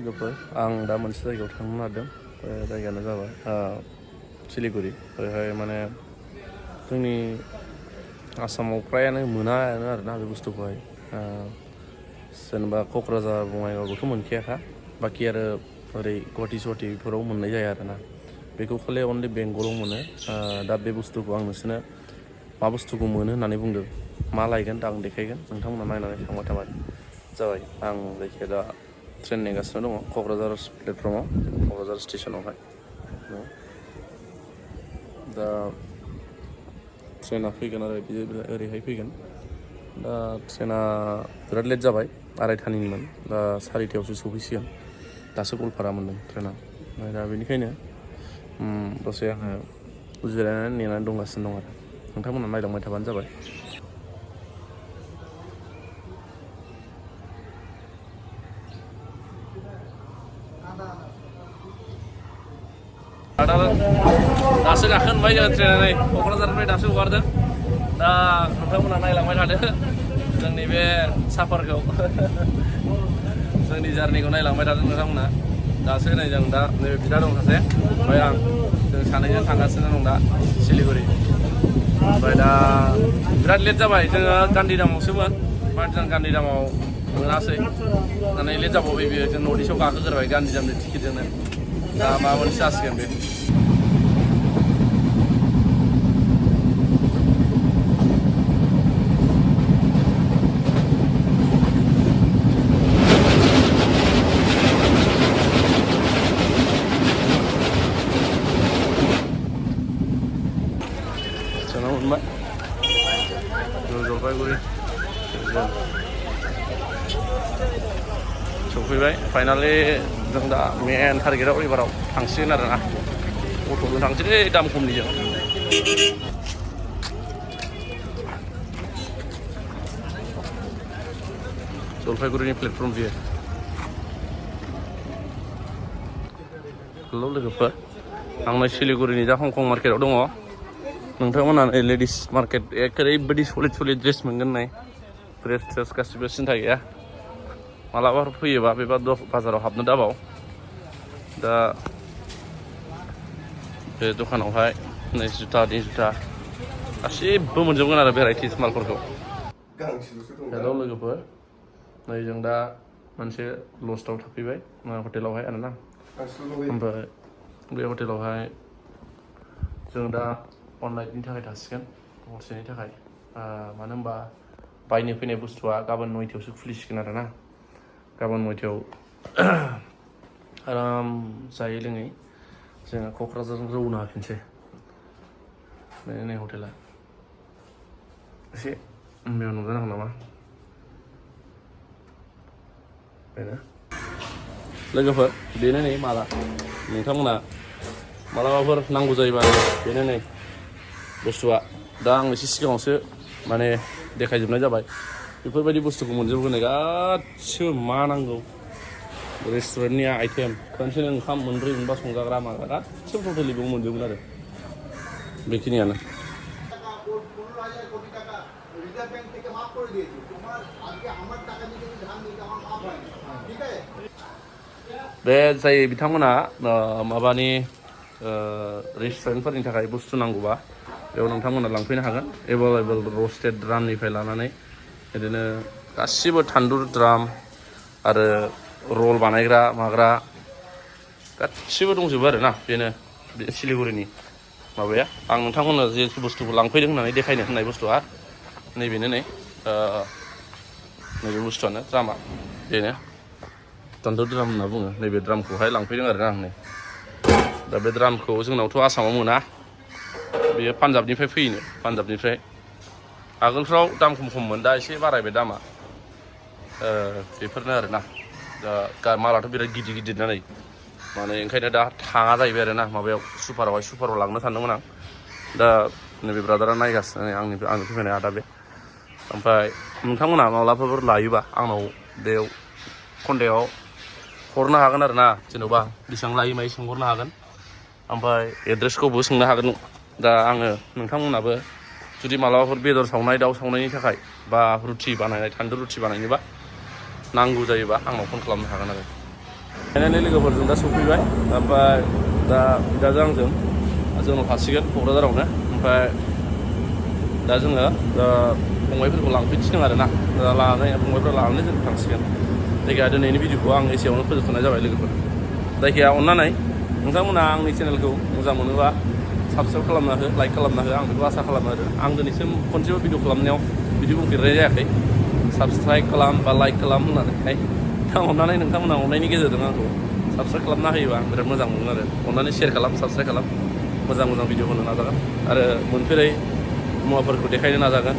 लोगोफोर आं दा मोनसे जायगायाव थांनो नागिरदों जायगायानो जाबाय सिलिगुरि ओरैहाय माने जोंनि आसामाव फ्रायानो मोनानो आरोना बे बुस्थुखौहाय जेनेबा क'क्राझार बङाइगावबोथ' मोनखायाखा बाखि आरो ओरै गुवाहाटि बेफोराव मोननाय जाया आरोना बेखौ खालि अनलि बेंगलाव मोनो दा बे बुस्थुखौ आं नोंसोरनो मा बुस्थुखौ मोनो होननानै बुंदों मा लायगोन दा आं देखायगोन नोंथांमोना नायनानै थांबाय थाबानो जाबाय आं जायखिया दा ट्रेन नेगासिनो दङ क'क्राझार प्लेटफर्माव क'क्राझार स्टेसनावहाय दा ट्रेना फैगोन आरो ओरैहाय फैगोन दा ट्रेना बिराद लेट जाबाय 2:30निमोन दा 4:00 सफैसिगोन दासो गलपारा मोनदों ट्रेना दा बेनिखायनो दसे आङो जिरायनानै नेनानै दंगासिनो दं आरो नोंथांमोना नायलांबाय थाबानो जाबाय दासो गाखोनबाय जोङो ट्रेना नै क'क्राझारनिफ्राय दासो हगारदों दा नोंथांमोना नायलांबाय थादो जोंनि बे साफारखौ जोंनि जार्निखौ नायलांबाय थादों नोंथांमोना दासो नै जों दा नैबे बिदा दं सासे ओमफ्राय आं जों सानैजों थांगासिनो दं दा सिलिगुरि ओमफ्राय दा बिराद लेट जाबाय जोङो गान्धीधामावसोमोन बाट जों गान्धीधामाव मोनासै माने लेट जाबावबाय बियो जों नर्थ इस्टआव गाखोग्रोबाय गान्धीधामनि टिकेटजोंनो दा माबा मोनसे जासिगोन बे मोनबाय जलपाइगुरि सफैबाय फाइनालि जों दा मेन टारगेटआव एबाराव थांसिगोन आरोना अट'जों थांसै दाम खमनिजों जलपाइगुरिनि प्लेटफर्म बियो हेल' लोगोफोर आं नै सिलिगुरिनि दा हंकं मार्केटआव दङ नोंथांमोना लेडिस मार्केट ओरैबायदि सलिड ड्रेस मोनगोन नाय ड्रेस गासिबो सिन्था गैया मालाबाफोर फैयोबा बे बाजाराव हाबनो दाबाव दा बे दखानावहाय नै जुथानि जुथा गासिबो मोनजोबगोन आरो भेराइटिस मालफोरखौ हेल' लोगोफोर नै जों दा मोनसे लजआव थाफैबाय हटेलावहाय आरोना ओमफ्राय बे हटेलावहाय जों दा अन नाइटनि थाखाय थासिगोन हरसेनि थाखाय मानो होनबा बायनो फैनाय बुस्थुआ गाबोन 9:00 खुलिसिगोन आरोना गाबोन 9:00 आराम जायै लोङै जोङो क'क्राझारजों रौना होफिनसै बेनो नै हटेला एसे बेयाव नुजानांगौ नामा बेनो लोगोफोर बेनो नै माला नोंथांमोना मालाबाफोर नांगौ जायोबा बेनो नै बुस्थुआ दा आं एसे सिगाङावसो माने देखायजोबनाय जाबाय बेफोरबायदि बुस्थुखौ मोनजोबगोन गासिबो मा नांगौ रेस्टुरेन्टनि आइटेम खनसेनो ओंखाम 4 मोनबा संजाग्रा माग्रा गासिबो टटेलि बेयाव मोनजोबगोन आरो बेखिनियानो बे जाय बिथांमोना माबानि रेस्टुरेन्टफोरनि थाखाय बुस्थु नांगौबा बेयाव नोंथांमोना लांफैनो हागोन एभेलेबल रस्टेड ड्रामनिफ्राय लानानै बिदिनो गासिबो थान्दुर ड्राम आरो रल बानायग्रा माग्रा गासिबो दंजोबो आरोना बेनो बे सिलिगुरिनि माबाया आं नोंथांमोननो जे बुस्थुखौ लांफैदों होननानै देखायनो होननाय बुस्थुआ नैबेनो नै नैबे बुस्थुआनो ड्रामा बेनो थान्दुर ड्राम होनना बुङो नैबे ड्रामखौहाय लांफैदों आरोना आं नै दा बे ड्रामखौ जोंनावथ' आसामाव मोना बेयो पान्जाबनिफ्राय फैयोनो पान्जाबनिफ्राय आगोलफ्राव दाम खममोन दा एसे बारायबाय दामा बेफोरनो आरोना दा मालाथ' बिराद गिदिर ना नै माने ओंखायनो दा थाङा जाहैबाय आरोना माबायाव सुपाराव लांनो सानदोंमोन आं दा नैबे ब्रादारा नायगासिनो आंनि फैनाय आदा बे ओमफ्राय नोंथांमोना माब्लाफोर लायोबा आंनाव बेयाव कन्टेक्टआव हरनो हागोन आरोना जेन'बा बेसेबां लायो मायो सोंहरनो हागोन ओमफ्राय एड्रेसखौबो सोंनो हागोन दा आङो नोंथांमोनाबो जुदि मालाबाफोर बेदर सावनाय दाउ सावनायनि थाखाय बा रुथि बानायनाय थान्दुर रुथि बानायनोबा नांगौ जायोबा आंनाव फन खालामनो हागोन आरो फाइनालि लोगोफोरजों दा सफैबाय ओमफ्राय दा बिदाजों आंजों जोंनाव थासिगोन क'क्राझारावनो ओमफ्राय दा जोङो फंबायफोरखौ लांफैथिदों आरो ना दा लानानै फंबायफ्रा लानानै जों थांसिगोन जायखिया दिनैनि भिडिअखौ आं एसेयावनो फोजोबथ'नाय जाबाय लोगोफोर जायखिया अननानै नोंथांमोना आंनि चेनेलखौ मोजां मोनोबा साबसक्राइब खालामना हो लाइक खालामना हो आं बेखौ आसा खालामो आरो आं दिनैसिम खनसेबो भिडिअ खालामनायाव बिदि बुंफेरनाय जायाखै साबस्क्राइब खालाम बा लाइक खालाम होननानैहाय दा अननानै नोंथांमोना अननायनि गेजेरजों आंखौ साबस्क्राइब खालामना होयोबा आं बिराद मोजां मोनो आरो अननानै शेयार खालाम साबस्क्राइब खालाम मोजां भिडिअ होनो नाजागोन आरो मोनफेरै मुवाफोरखौ देखायनो नाजागोन